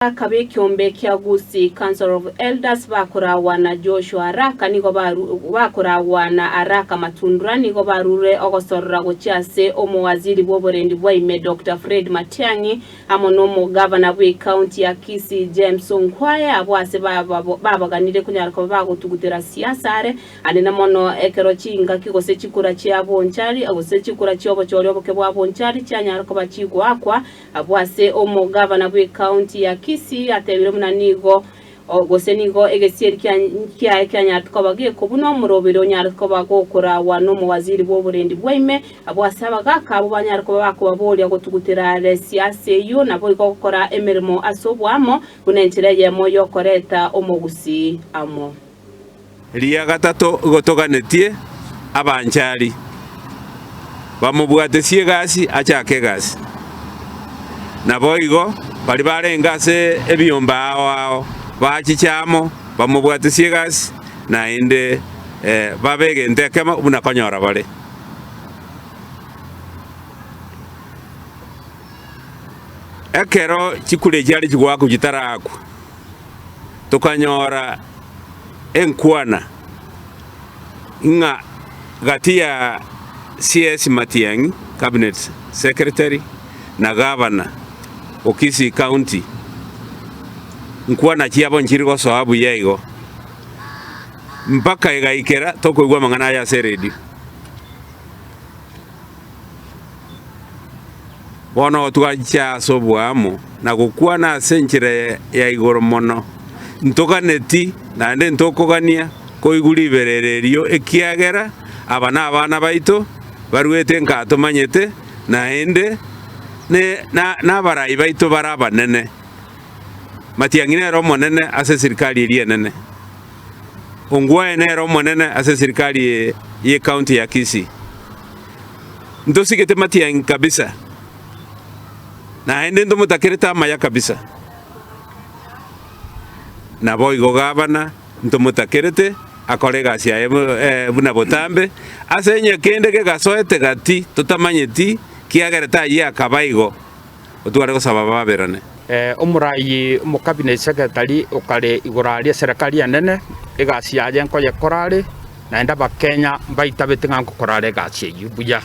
Akaba ekiombe kia Gusii Council of Elders bakoragwa na Joshua Araka nigo bakoragwa na Araka Matundura nigo barure ogosorora gochia ase omowaziri bw'oborendi bwa ime Doctor Fred Matiang'i amo nomogavana bw'ecounty ya Kisii James Ongwae abwo ase babaganire konyara koba bagotugutera siasa are anene mono ekero chingaki gose chikura chia Bonchari gose chikura chiobochori oboke bwa Bonchari chianyara koba chigoakwa Abwo ase omogavana bw'ecounty ya Kisii atebire buna nigo gose nigo egesieri kiaye kianyarete koba gekobunwa omoroberi onyarete koba gokoragwa nomowaziri bw'oborendi bwaime. Abwo ase abagaka abwo banyare koba bakobaboria gotugutera are siasa eyio naboigo gokora emeremo ase oboamo buna enchera eyemo yokoreta omogusii amo. Ria gatato igo toganetie abanchari bamobwatesie egasi achake egasi. Naboigo baria barenge ase ebiombe ao ao bachiche amo bamobwatesie egasi, naende babe egento ekemo buna konyora bare. Ekero chikura echiare chigoakwa chitaraakwa, tokanyora enkwana ng'a gati ya CS Matiang'i, Cabinet Secretary, na Gavana o Kisii County, nkwana chiabo nchiri gosoa buya igo, mpaka egaikera tokoigwa amang'ana aya ase eredio. Bono twancha ase oboamo na gokwana ase enchera ya igoro mono, ntoganeti naende ntokogania koigwa riberera erio, ekiagera aba nabana baito baruete nka tomanyete, naende nabarai baito bare abanene. Matiang'i nere omonene ase esirikari eria enene. Ongwae nere omonene ase esirikari y'ecounty ya Kisii. Ntosigete matiang'i kabisa, naende ntomotakerete amaya kabisa. Naboigo gavana ntomotakerete akore egasi yaye buna botambe, ase onye kende gegasoete gati totamanyeti, kiagerete ayio akaba igo, otware gosaba baberane. Omoraai omocabinet secretary okare igoro aria eserekari enene, egasi yaye nkoyekora are, naende Abakenya mbaitabete ng'a ngokora are egasi eyio buya.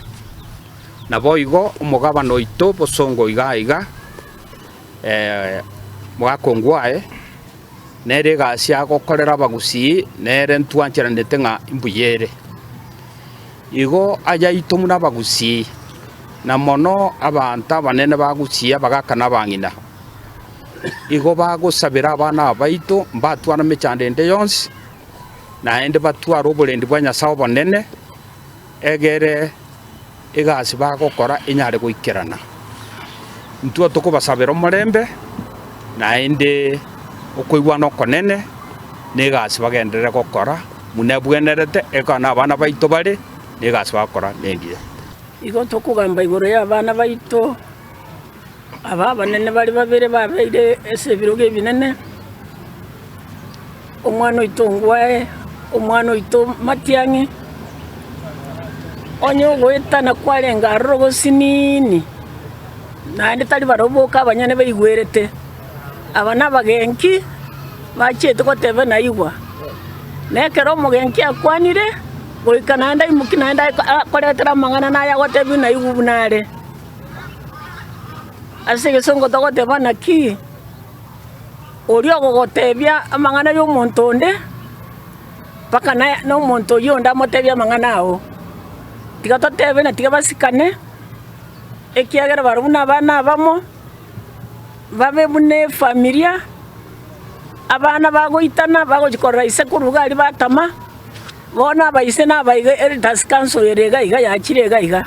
Naboigo omogabana oito bosongo iga iga, Mogaka Ongwae, nere egasi agokorera abagusii, nere ntwancheranete ng'a mbuya ere. Igo ayaito buna abagusii, na mono abanto abanene ba Gusii, abagaka na abang'ina, igo bagosabera abana aba baito mbatware emechando ende yonsi, naende batware oborendi bwa Nyasae obonene, egere egasi bagokora enyare goikerana. Intwe tokobasabera omorembe, naende okoigwana okonene, na egasi bagenderere gokora buna ebwenerete, ekero na abana baito bare, na egasi bagokora nengiya. Igo tokogamba igoro y'abana baito, aba abanene bare babere babeire ase ebirogo ebinene, omwana oito Ongwae, omwana oito Matiang'i, onye ogoetana kwarenge aroro gosiniini, naende tari barobwo boka abanyene baigwerete, aba nabagenki bachiete goteba naigwa. Na ekero omogenki akwanire, goika naende aimokie naende akoretere amang'ana naye agotebie naigwe buna are. Ase egesongo togoteba naki, oria ogogotebia amang'ana y'omonto onde, mpaka na omonto oyio onde amotebie amang'ana ao. Tiga totebe na tiga basikane, ekiagera barabwo nabana abamo, babe buna efamilia, abana bagoitana bagochia korora ise korwa iga aria batama, bono abaise na abaiga elders council ere iga iga yachire iga iga.